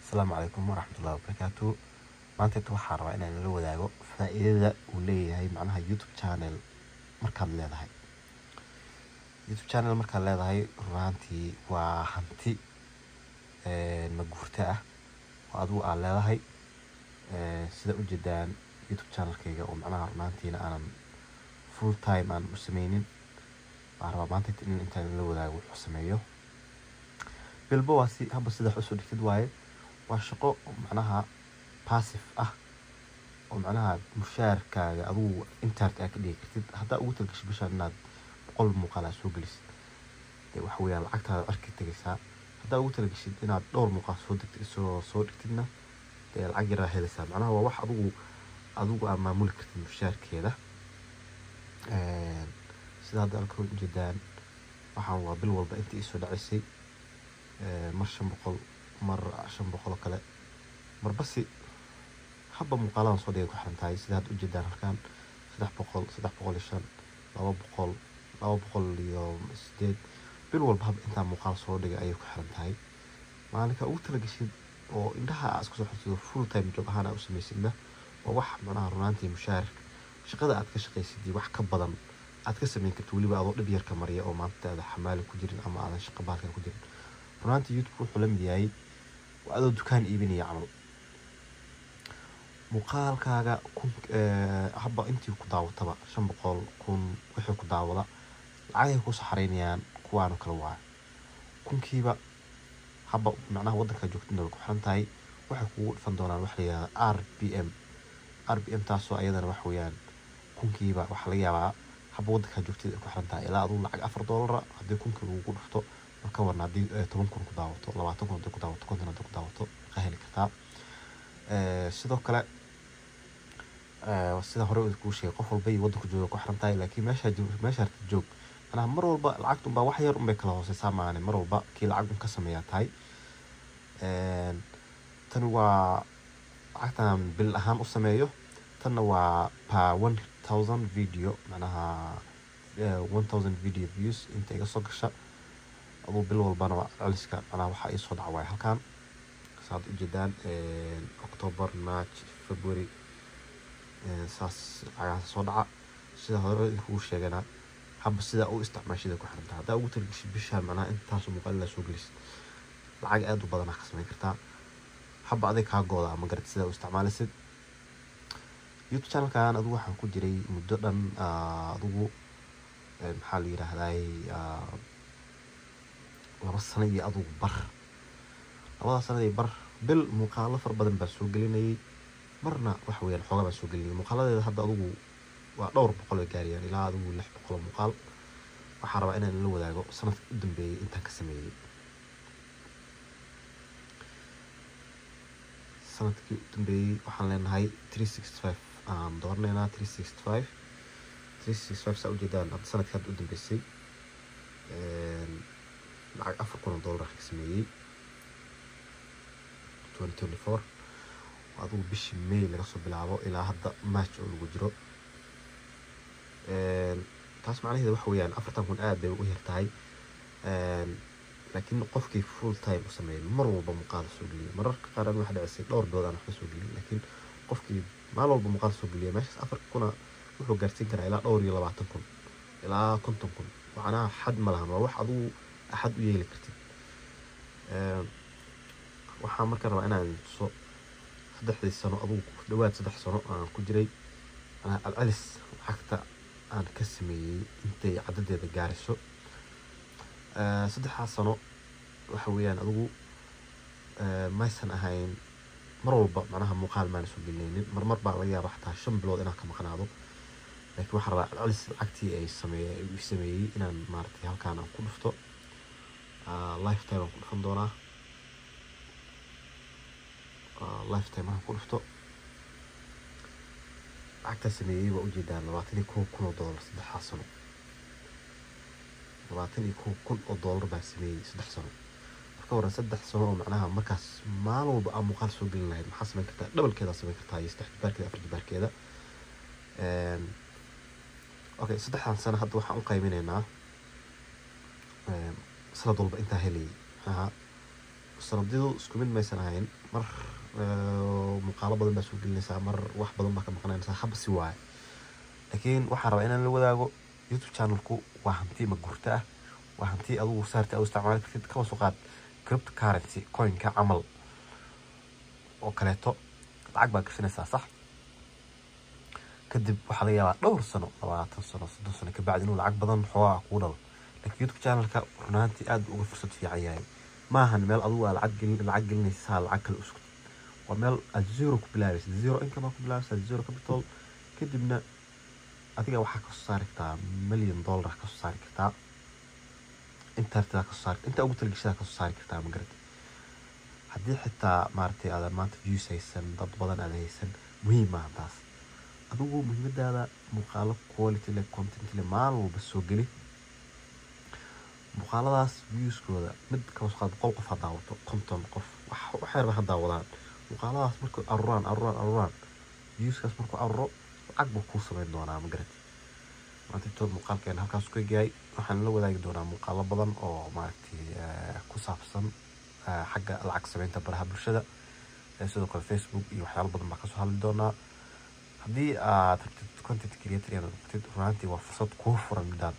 Asalaamu calaykum waraxmatullahi wabarakaatu. Maanta inta waxaan rabaa inaan la wadaago faa'iidada uu leeyahay macnaha YouTube channel markaad leedahay. YouTube channel markaad leedahay runtii waa hanti maguurta ah oo adigu aad leedahay. Sida ujeedaan YouTube channelkayga oo macnaha runaantiina aanan full time aan u sameynin, waxaan rabaa maanta in intaan la wadaago wuxuu sameeyo. Bilbo waa si haba sida wax usoo dhigtid waaye. Waa shaqo macnaha passive ah oo macnaha mushaarkaaga adigu intaad aad ka dhigi kartid. Haddaa ugu talagashay bishaan inaad 100 muuqaal aad soo gelisid, dee waxa weeyaan lacagtaada cirka tegaysaa. Haddaa ugu talagashid inaad dhowr muuqaal soo degtid soo dhigtidna, dee lacag yaraa helaysaa. Macnaha waa wax adigu aad maamuli kartid mushaarkeeda. Sida hadda halka ujeedaan, waxaan waa bil walba intii isoo dhacisay, mar 500, mar 500 oo kale, marbasi habba muuqaaladan soo dhigay ku xiran tahay. Sida hadda ujeedaan halkan 300, 305, 200, 208. Bil walba haba intaa muuqaal soo dhigay ayay ku xiran tahay. Maalinka ugu talagashid oo indhaha aad isku soo xirtido, full time job ahaan aad u samaysidna, waa wax macnaha runaantii mushaar shaqada aad ka shaqaysid iyo wax ka badan aad ka samayn karto, weliba adoo dhib yar ka mariya oo maanta aad xamaali ku jirin ama aadan shaqo bahalkan ku jirin. Runaantii YouTube wuxuu la mid yahay waa adoo dukaan iibinaya camal. Muuqaalkaaga kun habba intii ku daawataba, 500, 1000, wixii ku daawada lacagay kusoo xareynayaan. Kuwaano kale waa kunkiiba habba macnaha waddankaa joogtidna way ku xiran tahay. Waxay kugu dhufan doonaan wax la yihahdo RPM. RPM taasoo ayadana wax weeyaan kunkiiba waxaa laga yaabaa habba waddankaa joogtid ay ku xiran tahay ilaa aduu lacag $4 haddii kunkii lagugu dhufto. Marka warna haddii 10,000 ku daawato, 20,000 haddii ku daawato, 50 haddii ku daawato, ka heli kartaa. Sidoo kale, sida hore kuu sheegay, qof walba iyo waddanku jooga ku xiran tahay, laakiin meeshaa joog, meesha hartid joog, macnaha mar walba lacagta unbaa wax yar unbay kala hooseysaa maane mar walba kii lacag un ka sameeyaa tahay. Tani waa lacagtan bil ahaan u sameeyo, tanna waa per 1000 video, macnaha 1000 video views inta iga soo gasha aduu bil walbana. Waa celiska, macnaha waxaa ii soo dhaca waay halkan saad ujeedaan October, March, February, saas lacagahaas soo dhaca. Sida hore idinkugu sheegana, habba sidaa u isticmaashida ku xiran tahay. Haddaa ugu talagashay bishaan macnaha intaasoo muuqaal ilaa soo gelisid, lacag aad u badan aa ka samayn kartaa. Habba adig kaa gooda ama garad sidaa u isticmaalisid. YouTube channelkan adigu waxaan ku jiray muddo dhan adigu maxaa la yiraahdaay 2 sano iyo adigu bar. Labada sano iyo bar bil muuqaalo fara badan baa soo gelinayay, marna waxa weeyaan xoogaa baan soo gelinayay. Muuqaaladeeda hadda adigu waa dhowr boqol ay gaarayaan, ilaa adigu 600 oo muuqaal. Waxaan rabaa inaan la wadaago sanadka u dambeeyay intaan ka sameeyey. Sanadkii u dambeeyey waxaan leenahay 365 aan dooranaynaa, 365, 365. Saa ujeedaan hadda sanadkii hadda u dambeysay lacag $4,000 ka sameeyey 2024, adigu bishii May laga soo bilaabo ilaa hadda March oo lagu jiro. Taas macnaheedu waxa weeyaan 40,000 aad bay u yar tahay, laakiin qofkii full time u sameeyay, mar walba muuqaal soo geliya. Mararka qaar aan waxa dhicisay dhowr bilood aan waxba soo gelin, laakiin qofkii maalin walba muuqaal soo geliya, meeshaas 4,000 wuxuu gaarsiin karaa ilaa dhowr iyo 20,000 ilaa 50,000. Macnaha xad ma lahan, waa wax adigu axad u yeeli kartid. Waxaan marka rabaa inaan tuso saddexdii sano, adigu ku dhawaad 3 sano aan ku jiray, macnaha celcelis lacagta aan ka sameeyey intay cadadeeda gaarayso. Saddexdaas sano waxa weeyaan adigu maysan ahayn mar walba macnaha muuqaal maana soo gelinaynin. Marmar baa laga yaabaa xataa 5 bilood inaan ka maqnaado, laakiin waxaan rabaa celcelis lacagtii ay sameeyey uu sameeyey inaan maaragtay halkaan aan ku dhufto. Lifetime aan ku dhufan doonaa. Lifetime aan ku dhufto, lacagtaa sameeyey waa ujeedaan $21,000 saddexdaas sano. $21,000 baa sameeyey 3 sano. Marka waran 3 sano oo macnaha markaas maalin walba aa muuqaal soo gelin lahayd, maxaa samayn kartaa? Dhabalkeeda samayn kartaa iyo saddex jibaarkeeda, afar jibaarkeeda. Okay, saddexdan sano hadda waxaan u qaybineynaa sanad walba intaa helayay, macnaha Sanadyadu isku mid maysan ahayn. Mar muuqaalo badan baa soo gelinaysaa, mar wax badan baa ka maqnanaysaa, haba si waaye. Laakiin waxaan rabaa inaan la wadaago, YouTube channelku waa hanti ma gurta ah, waa hanti adigu saarta u isticmaali kartid. Kaba soo qaad cryptocurrency coinka camal oo kaleeto, lacag baa gashanaysaa, sax? Kadib waxaa laga yaabaa dhowr sano, 20 sano, 30 sano kabacdi inuu lacag badan xoogaa kuu dhalo. Laakiin YouTube channelka runaantii aad buu uga fursad fiican yahay. Maahan meel adigu aa lacag gelin, lacag gelinaysaa lacag kale usugtid. Waa meel aad zero ku bilaabaysid, zero income aa ku bilaabaysaa, zero capital. Kadibna adiga waxaa kasoo saari kartaa million dollar, kasoo saari kartaa inta hartidaa, kasoo saari inta ugu talagashadaa kasoo saari kartaa, ma garatay? Haddii xitaa maaragtay aadan maanta views haysan, dad badan aadan haysan, muhiim maaha taas. Adigu muhiimadaada muuqaalo quality leh, content leh maalin walba soo geli. Muuqaaladaas viewskooda mid kaba soo qaad 100 qof ha daawato, 50 qof, wax yarba ha daawadaan. Muuqaaladaas markay aruraan, aruraan, aruraan, viewskaas markuu aruro, lacag buu kuu samayn doonaa, ma garatay? Maanta intood muuqaalkeena halkaas ku egyahay. Waxaan la wadaagi doonaa muuqaalo badan oo maaragtay ku saabsan xagga lacag samaynta baraha bulshada. Sidoo kale Facebook iyo waxyaalo badan baa kasoo hadli doonaa. Haddii aad rabtid content creator inaad noqotid, runaantii waa fursad kuu furan midaan.